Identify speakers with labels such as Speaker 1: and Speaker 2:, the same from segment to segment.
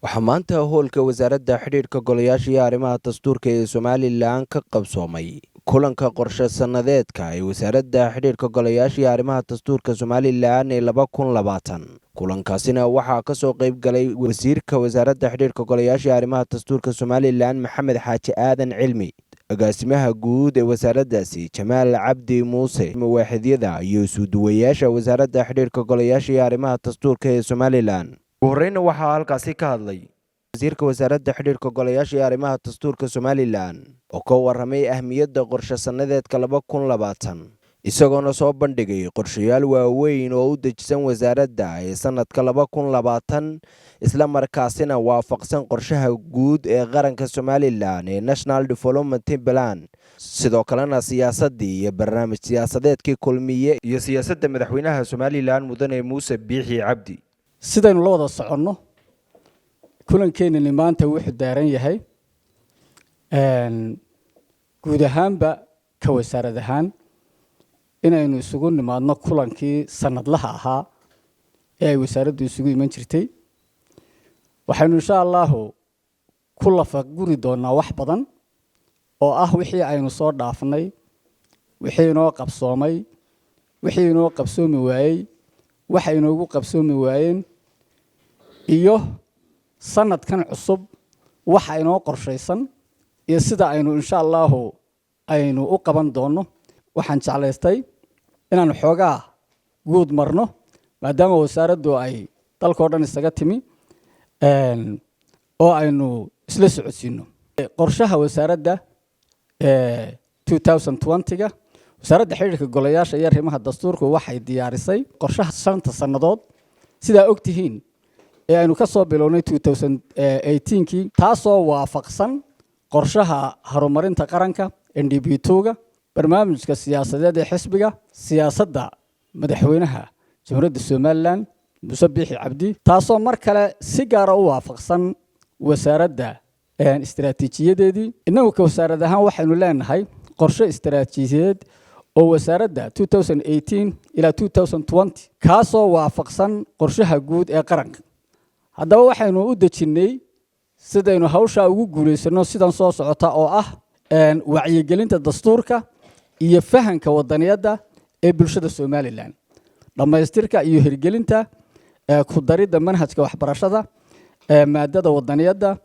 Speaker 1: Waxaa maanta hoolka wasaaradda xidhiidhka golayaasha iyo arrimaha dastuurka ee Somalilan ka qabsoomay kulanka qorshe sanadeedka ee wasaaradda xidhiidhka golayaasha iyo arrimaha dastuurka Somalilan ee 2020. Kulankaasina waxaa kasoo qeyb galay wasiirka wasaaradda xidhiidhka golayaasha iyo arrimaha dastuurka Somalilan, Maxamed Xaaji Aadan Cilmi, agaasimaha guud ee wasaaraddaasi, Jamaal Cabdi Muuse, mawaaxidyada iyo isuduwayaasha wasaaradda xidhiidhka golayaasha iyo arrimaha dastuurka ee Somalilan. Ugu horeyna waxaa halkaasi ka hadlay wasiirka wasaaradda xidhiidhka golayaasha iyo arrimaha dastuurka Somalilan oo ka waramay ahmiyadda qorshe sanadeedka 2020, isagoona soo bandhigay qorshayaal waaweyn oo u dejisan wasaaradda ee sanadka 2020, isla markaasina waafaqsan qorshaha guud ee qaranka Somalilan ee National Development Plan, sidoo kalena siyaasaddii iyo barnaamij siyaasadeedkii Kulmiye iyo siyaasadda madaxweynaha Somalilan, Mudane Muuse Biixi Cabdi.
Speaker 2: Sidaynu la wada soconno, kulankeenani maanta wuxuu daaran yahay guud ahaanba ka wasaarad ahaan inaynu isugu nimaadno kulankii sanadlaha ahaa ee ay wasaaraddu isugu iman jirtay. Waxaynu insha Allahu ku lafaguri doonaa wax badan oo ah wixii aynu soo dhaafnay, wixii inoo qabsoomay, wixii inoo qabsoomi waayey, waxa inoogu qabsoomi waayeen, iyo sanadkan cusub waxa inoo qorshaysan iyo sida aynu insha Allahu aynu u qaban doonno. Waxaan jeclaystay inaanu xoogaa guud marno, maadaama wasaaraddu ay dalkao dhan isaga timi, oo aynu isla socodsiino qorshaha wasaaradda 2020-ga. Wasaaradda xidhiirka golayaasha iyo arrimaha dastuurku waxay diyaarisay qorshaha 5-ta sannadood, sidaa og tihiin, ee aynu ka soo bilownay 2018-kii, taasoo waafaqsan qorshaha horumarinta qaranka NDP 2-ga, barnaamijka siyaasadeed ee xisbiga, siyaasadda madaxweynaha Jamhuuriyadda Somalilan, Muuse Biixi Cabdi, taasoo mar kale si gaara u waafaqsan wasaaradda istaraatiijiyadeedii. Innagu ka wasaarad ahaan waxaynu leenahay qorshe istaraatiijiyadeed oo wasaaradda 2018 ilaa 2020, kaasoo waafaqsan qorshaha guud ee qaranka. Haddaba waxaynu u dejinnay sidaynu hawshaa ugu guulaysanno sidan soo socota, oo ah wacyigelinta dastuurka iyo fahanka wadaniyadda ee bulshada Somalilan, dhammaystirka iyo hirgelinta ku daridda manhajka waxbarashada maadada wadaniyadda,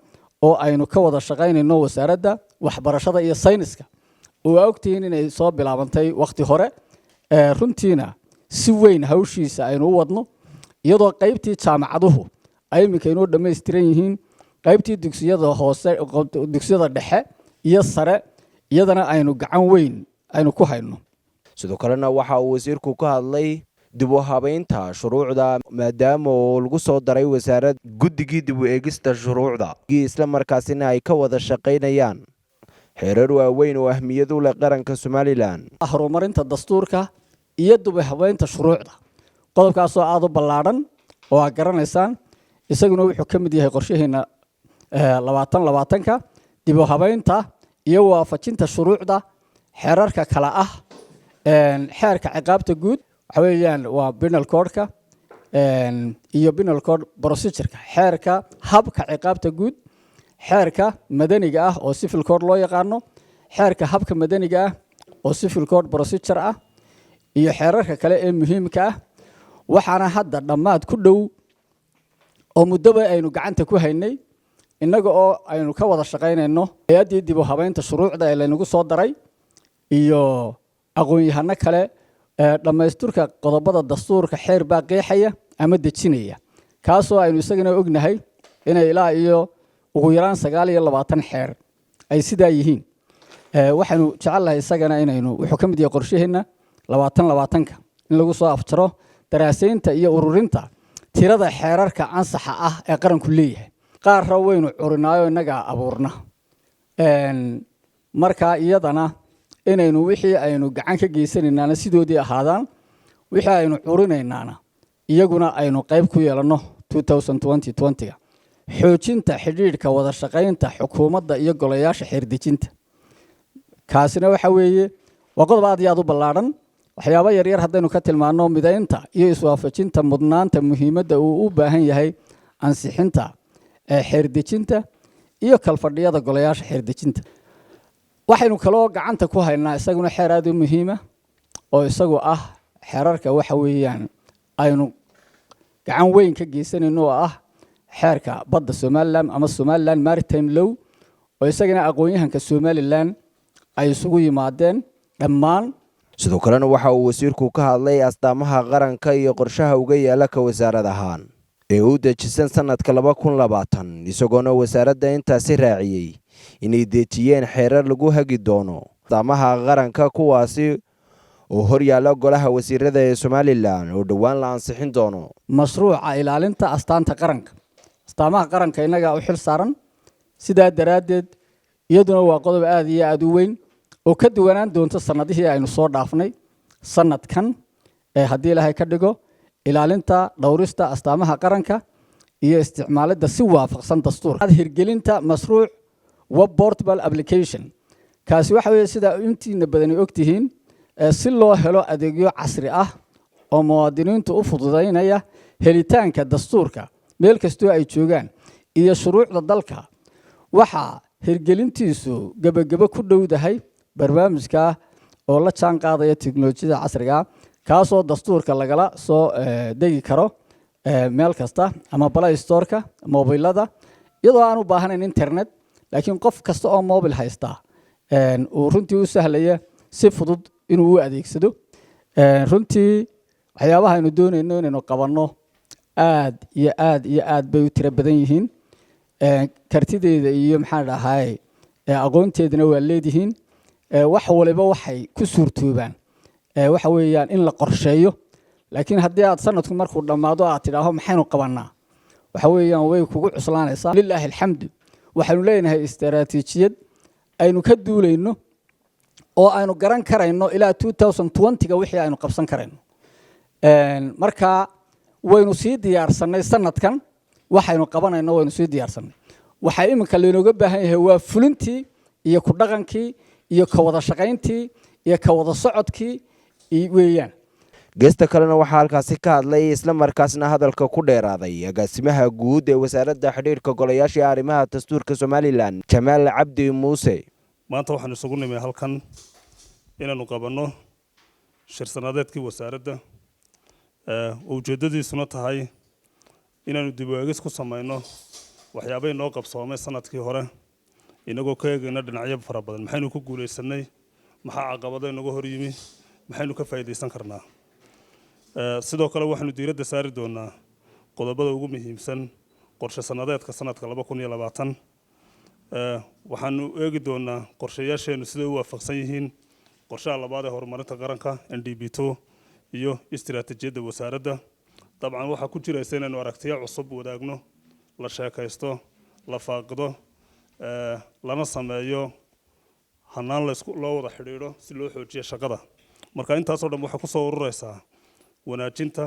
Speaker 2: oo aynu ka wada shaqaynayno wasaaradda waxbarashada iyo sayniska, oo aa ogtihiin inay soo bilaabantay wakhti hore, runtiina si weyn hawshiisa aynu u wadno, iyadoo qaybtii jaamacaduhu ay iminka inoo dhammaystiran yihiin, qaybtii dugsiyada hoose, dugsiyada dhexe iyo sare iyadana aynu gacan weyn aynu ku hayno.
Speaker 1: Sidoo kalena waxa uu wasiirku ka hadlay dib u habaynta shuruucda, maadaama uu lagu soo daray wasaarad guddigii dib u eegista shuruucda, isla markaasina ay ka wada shaqaynayaan xeerar waaweyn oo ahmiyad u leh qaranka Somalilan.
Speaker 2: Horumarinta dastuurka iyo dib u habaynta shuruucda, qodobkaasoo aada u ballaadhan oo aad garanaysaan, isaguna wuxuu ka mid yahay qorshaheena 2020-ka. Dib u habaynta iyo waafajinta shuruucda xeerarka kale ah xeerka ciqaabta guud, waxa weeyaan waa penal codeka iyo penal code procedureka, xeerka habka ciqaabta guud, xeerka madaniga ah oo civil code loo yaqaano, xeerka habka madaniga ah oo civil code procedure ah, iyo xeerarka kale ee muhiimka ah. Waxaana hadda dhammaad ku dhow oo muddoba aynu gacanta ku haynay, innaga oo aynu ka wada shaqaynayno hay-addii dib u habaynta shuruucda ee laynagu soo daray iyo aqoon-yahano kale, dhammaysturka qodobada dastuurka xeer baa qeexaya ama dejinaya, kaasoo aynu isagana ognahay inay ilaa iyo ugu yaraan 29 xeer ay sidaa yihiin. Waxaynu jecelnahay isagana inaynu, wuxuu ka mid yahay qorshaheenna 2020-ka, in lagu soo afjaro daraasaynta iyo ururinta tirada xeerarka ansaxa ah ee qaranku leeyahay. Qaarra waynu curinaayo, innagaa abuurna. Markaa iyadana inaynu wixii aynu gacan ka geysanaynaana sidoodii ahaadaan, wixii aynu curinaynaana iyaguna aynu qayb ku yeelanno 2020-ga. Xoojinta xidhiidhka wada shaqaynta xukuumadda iyo golayaasha xeerdejinta, kaasina waxa weeye waa qodob aad iyo aad u ballaadhan. Waxyaabo yaryar haddaynu ka tilmaanno: midaynta iyo iswaafajinta mudnaanta muhiimadda uu u baahan yahay ansixinta. Xeerdejinta iyo kalfadhiyada golayaasha xeerdejinta. Waxaynu kaloo gacanta ku haynaa isaguna xeer aada u muhiima, oo isagu ah xeerarka waxa weeyaan aynu gacan weyn ka geysanayno, oo ah xeerka badda Somaliland ama Somaliland Maritime Law, oo isagana aqoon-yahanka Somaliland ay isugu yimaadeen dhammaan.
Speaker 1: Sidoo kalena waxa uu wasiirku ka hadlay astaamaha qaranka iyo qorshaha uga yaala ka wasaarad ahaan ee u dejisan sanadka 2020, isagoona wasaaradda intaasi raaciyey inay dejiyeen xeerar lagu hagi doono astaamaha qaranka, kuwaasi oo hor yaalla golaha wasiirada ee Somaliland oo dhowaan la ansixin doono.
Speaker 2: Mashruuca ilaalinta astaanta qaranka, astaamaha qaranka, innagaa u xil saaran. Sidaa daraaddeed iyaduna waa qodob aada iyo aada u weyn oo ka duwanaan doonto sanadihii aynu soo dhaafnay. Sanadkan ee haddii Ilaahay ka dhigo, ilaalinta dhowrista astaamaha qaranka iyo isticmaalidda si waafaqsan dastuurka. Hirgelinta mashruuc web portable application, kaasi waxa weeye, sidaa intiina badani ogtihiin, si loo helo adeegyo casri ah oo muwaadiniintu u fududaynaya helitaanka dastuurka meel kastoo ay joogaan iyo shuruucda dalka, waxaa hirgelintiisu gebagebo ku dhowdahay barnaamijka oo la jaan qaadaya teknolojiyada casriga, kaasoo dastuurka lagala soo degi karo meel kasta ama Play Storeka mobilada, iyadoo aan u baahnayn internet, laakiin qof kasta oo mobil haystaa uu runtii u sahlaya si fudud inuu u adeegsado. Runtii waxyaabaha aynu doonayno inaynu qabanno aad iyo aad iyo aad bay u tiro badan yihiin. Kartideeda iyo maxaan dhahay aqoonteedana waa leedihiin. Wax waliba waxay ku suurtoobaan waxa weeyaan in la qorsheeyo, laakiin haddii aad sanadku markuu dhammaado aad tidhaaho maxaynu qabannaa, waxa weeyaan way kugu cuslaanaysaa. Lilaahi alxamdu, waxaynu leenahay istaraatiijiyad aynu ka duulayno oo aynu garan karayno ilaa 2020-ga wixii aynu qabsan karayno. Marka waynu sii diyaarsanay sanadkan waxaynu qabanayno, waynu sii diyaarsanay. Waxaa iminka laynooga baahan yahay waa fulintii iyo ku dhaqankii iyo ka wada shaqayntii iyo ka wada socodkii weeyaan.
Speaker 1: Geesta kalena waxaa halkaasi ka hadlay, isla markaasna hadalka ku dheeraaday, agaasimaha guud ee wasaaradda xidhiirka golayaasha arrimaha dastuurka Somaliland, Jamaal Cabdi Muuse.
Speaker 3: Maanta waxaan isugu nimi halkan inaanu qabanno shir sanadeedkii wasaaradda, oo ujeeddadiisuna tahay inaanu dib u eegis ku samayno waxyaabay noo qabsoomay sanadkii hore, inagoo ka eegayna dhinacyo fara badan: maxaynu ku guulaysanay, maxaa caqabado inaga hor yimi, maxaynu ka faa'iidaysan karnaa? Sidoo kale waxaanu diiradda saari doonaa qodobada ugu muhiimsan qorshe sanadeedka sanadka 2020. Waxaanu eegi doonaa qorshayaasheennu siday u waafaqsan yihiin qorshaha labaad ee horumarinta qaranka NDP 2 iyo istiraatiijiyadda wasaaradda. Dabcan waxaa ku jiraysa inaynu aragtiyo cusub wadaagno, la sheekaysto, la faaqido, lana sameeyo hanaan laysku loo wada xidhiidho si loo xoojiyo shaqada. Marka intaasoo dhan waxay kusoo urureysaa wanaajinta.